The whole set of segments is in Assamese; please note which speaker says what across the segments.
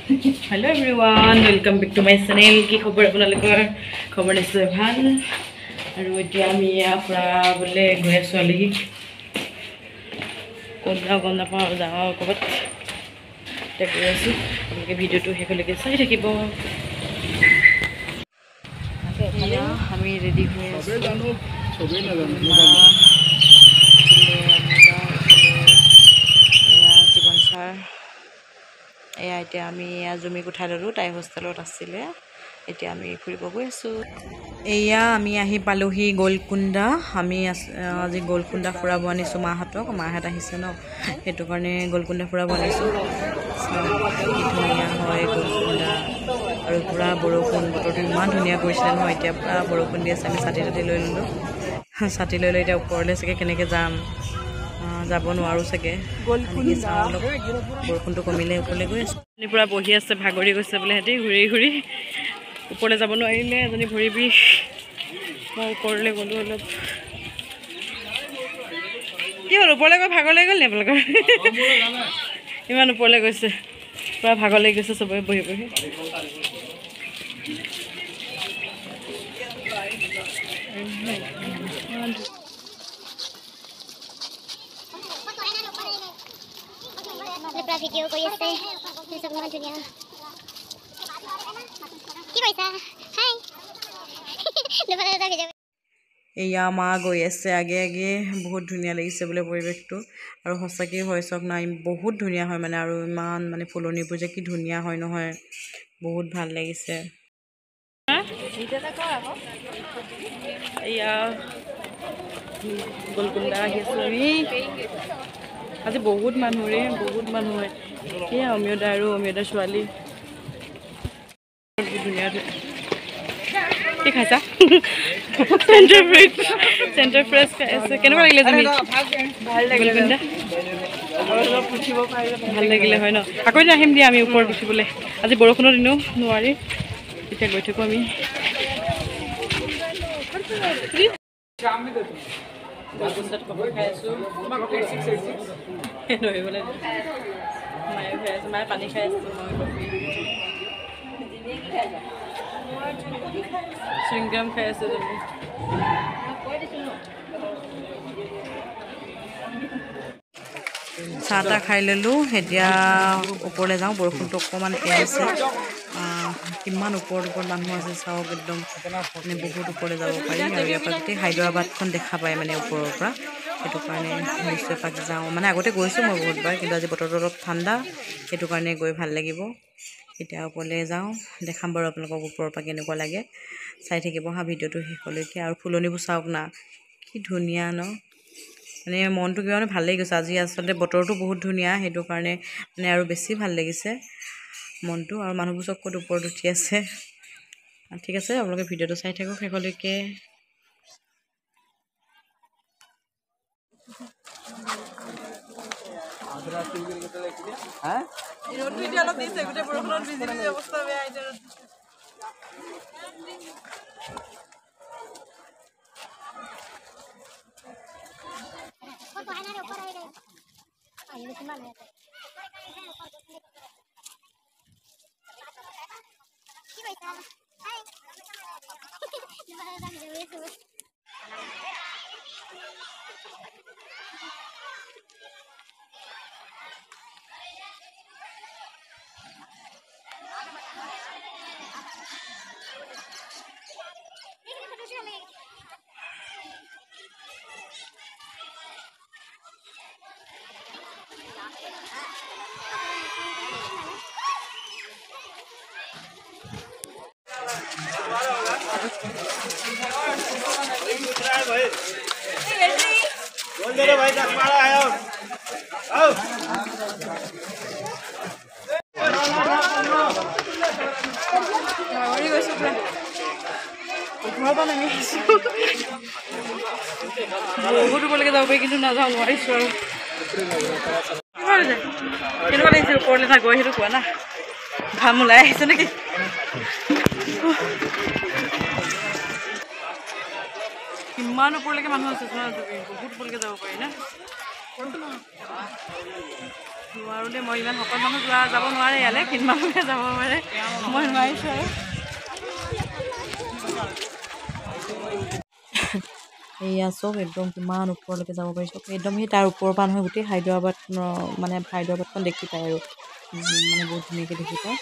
Speaker 1: Hello everyone, welcome back to my channel. কি খবৰ আপোনালোকৰ? খবৰ নিশ্চয় ভাল। আৰু এতিয়া আমি ইয়াৰ ফুৰাবলৈ গৈ আছোঁ আলহীক। ক'ত যাওঁ গম নাপাওঁ আৰু যাওঁ ক'ৰবাত, এতিয়া গৈ আছোঁ। আপোনালোকে ভিডিঅ'টো শেষলৈকে চাই থাকিব। এয়া আমি ৰেডি হৈ আছোঁ। এয়া জীৱন ছাৰ। এয়া এতিয়া আমি এয়া জুমিক উঠাই ল'লোঁ, তাই হোষ্টেলত আছিলে। এতিয়া আমি ফুৰিব গৈ আছোঁ। এয়া আমি আহি পালোহি গোলকুণ্ডা। আমি আজি গোলকুণ্ডা ফুৰাব আনিছোঁ মাহঁতক। মাহঁত আহিছে ন, সেইটো কাৰণে গোলকুণ্ডা ফুৰাব আনিছোঁ। কি ধুনীয়া হয় গোলকুণ্ডা। আৰু পূৰা বৰষুণ, বতৰটো ইমান ধুনীয়া কৰিছিলে নহয়। এতিয়া পূৰা বৰষুণ দি আছে। আমি ছাতি তাতি লৈ ল'লোঁ। ছাতি লৈ লৈ এতিয়া ওপৰলৈ চাগে কেনেকৈ যাম, যাব নোৱাৰোঁ চাগে। চাওঁ অলপ বৰষুণটো কমিলে ওপৰলৈ গৈ আছোঁ। পূৰা বহি আছে, ভাগৰি গৈছে বোলে সিহঁতি ঘূৰি ঘূৰি। ওপৰলৈ যাব নোৱাৰিলে, এজনী ভৰি বিষ। মই ওপৰলৈ গ'লোঁ অলপ। কি হ'ল, ওপৰলৈ গৈ ভাগৰ লাগি গ'ল নি আপোনালোকৰ? ইমান ওপৰলৈ গৈছে, পূৰা ভাগৰ লাগি গৈছে চবৰে বহি বহি।
Speaker 2: ভিডিঅ' কৰি আছে, ইমান ধুনীয়া। কি কৰিছা? হাই।
Speaker 1: এয়া মা গৈ আছে আগে আগে। বহুত ধুনীয়া লাগিছে বোলে পৰিৱেশটো। আৰু সঁচাকৈ হয় চাওক না, বহুত ধুনীয়া হয় মানে। আৰু ইমান মানে ফুলনিবোৰ যে কি ধুনীয়া হয় নহয়, বহুত ভাল লাগিছে। এয়া গোলকুণ্ডা আহি আছোঁ আমি। আজি বহুত মানুহ ৰে, বহুত মানুহ হয়। এয়া অমিয়দা আৰু অমিয়দাৰ ছোৱালী। ধুনীয়া। কি খাইছা? চেণ্টাৰ ফ্ৰেছ, চেণ্টাৰ ফ্ৰেছ খাই আছে। কেনেকুৱা লাগিলে তুমি? গোলকুণ্ডা ভাল লাগিলে হয় ন? আকৌ এদিন আহিম দিয়া আমি ওপৰত উঠিবলৈ। আজি বৰষুণৰ দিনো নোৱাৰি। এতিয়া গৈ থাকোঁ আমি। গোলকুণ্ডাত কফি খাই আছোঁ। ধৰিবলৈ মায়ে খাই আছে, মায়ে পানী খাই আছে, মই কফি। চুইংগাম খাই আছে তুমি। চাহ তাহ খাই ল'লোঁ। এতিয়া ওপৰলৈ যাওঁ। বৰষুণটো অকণমান এৰিছে। কিমান ওপৰত ওপৰত মানুহ আছে চাওক, একদম মানে বহুত ওপৰলৈ যাব পাৰি। আৰু ইয়াৰ পৰা গোটেই হায়দৰাবাদখন দেখা পায় মানে ওপৰৰ পৰা। সেইটো কাৰণে নিশ্চয় এপাক যাওঁ। মানে আগতে গৈছোঁ মই বহুতবাৰ, কিন্তু আজি বতৰটো অলপ ঠাণ্ডা, সেইটো কাৰণে গৈ ভাল লাগিব। এতিয়া ওপৰলৈ যাওঁ, দেখাম বাৰু আপোনালোকক ওপৰৰ পৰা কেনেকুৱা লাগে। চাই থাকিব হা ভিডিঅ'টো শেষলৈকে। আৰু ফুলনিবোৰ চাওক না, কি ধুনীয়া ন। মানে মনটো কিবা মানে ভাল লাগি গৈছে আজি। আচলতে বতৰটো বহুত ধুনীয়া, সেইটো কাৰণে মানে আৰু বেছি ভাল লাগিছে মনটো। আৰু মানুহবোৰ চব ক'ত ওপৰত উঠি আছে। ঠিক আছে, আপোনালোকে ভিডিঅ'টো চাই থাকক শেষলৈকে। ৰ'দটো এতিয়া অলপ দিছে, গোটেই বৰষুণত ভিজি ভিজি অৱস্থা বেয়া। এতিয়া ৰ'দ দিছে।
Speaker 2: কি কৰিছা? হাই। ভিডিঅ' কৰি আছোঁ।
Speaker 1: ভাগৰি গৈছোঁ পুৰা। ওপৰৰ পৰা নামি আহিছোঁ। বহুত ওপৰলৈকে যাব পাৰি, কিন্তু নাযাওঁ, নোৱাৰিছোঁ। আৰু কেনেকুৱা লাগিছে ওপৰলৈ না গৈ, সেইটো কোৱা না। ঘাম ওলাই আহিছে নেকি? কিমান ওপৰলৈকে মানুহ আছে চোৱা তুমি, বহুত ওপৰলৈকে যাব পাৰি না। নোৱাৰোঁ দেই মই, ইমান শকত মানুহ যোৱা যাব নোৱাৰে ইয়ালৈ, ক্ষীণ মানুহে যাব পাৰে, মই নোৱাৰিছোঁ আৰু। এয়া চব একদম কিমান ওপৰলৈকে যাব পাৰি চব একদম, সেই তাৰ ওপৰৰ পৰা নহয় গোটেই হায়দৰাবাদ, মানে হায়দৰাবাদখন দেখি পায় আৰু, মানে বহুত ধুনীয়াকৈ দেখি পায়।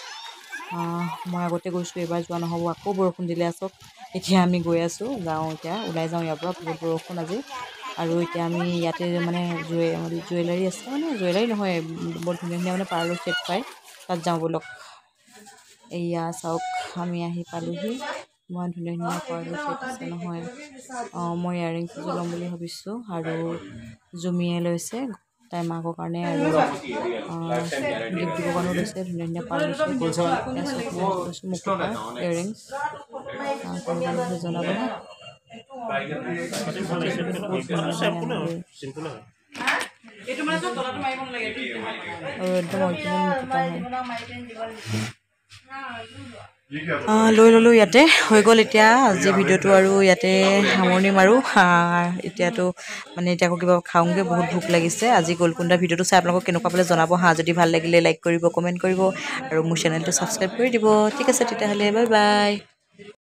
Speaker 1: মই আগতে গৈছোঁ, এইবাৰ যোৱা নহ'ব, আকৌ বৰষুণ দিলে চব। এতিয়া আমি গৈ আছোঁ, যাওঁ এতিয়া ওলাই যাওঁ ইয়াৰ পৰা, বহুত বৰষুণ আজি। আৰু এতিয়া আমি ইয়াতে মানে জুৱেলাৰী আছে, মানে জুৱেলাৰী নহয়, বৰ ধুনীয়া ধুনীয়া মানে পাৰ্লৰ ছেট পায়, তাত যাওঁ ব'লক। এয়া চাওক আমি আহি পালোহি, ইমান ধুনীয়া ধুনীয়া পাৰ্লৰ ছেট আছে নহয়। অঁ, মই ইয়াৰিংছ এযোৰ ল'ম বুলি ভাবিছোঁ, আৰু জুমিয়ে লৈছে তাইৰ মাকৰ কাৰণে, আৰু গিফ্ট দিবৰ কাৰণেও লৈছে ধুনীয়া ধুনীয়া পাৰ্লৰ ছেট। লৈছোঁ মুকুতা ইয়াৰিংছ, কেনেকুৱা লাগিছে জনাব হা। আৰু একদম অৰিজিনেল মুকুতা হয়। লৈ ল'লোঁ ইয়াতে, হৈ গ'ল। এতিয়া আজি ভিডিঅ'টো আৰু ইয়াতে সামৰণি মাৰোঁ। এতিয়াতো মানে এতিয়া আকৌ কিবা খাওঁগৈ, বহুত ভোক লাগিছে। আজি গোলকুণ্ডা ভিডিঅ'টো চাই আপোনালোকক কেনেকুৱা পালে জনাব হা। যদি ভাল লাগিলে লাইক কৰিব, কমেণ্ট কৰিব, আৰু মোৰ চেনেলটো ছাবস্ক্ৰাইব কৰি দিব। ঠিক আছে তেতিয়াহ'লে, বাই বাই।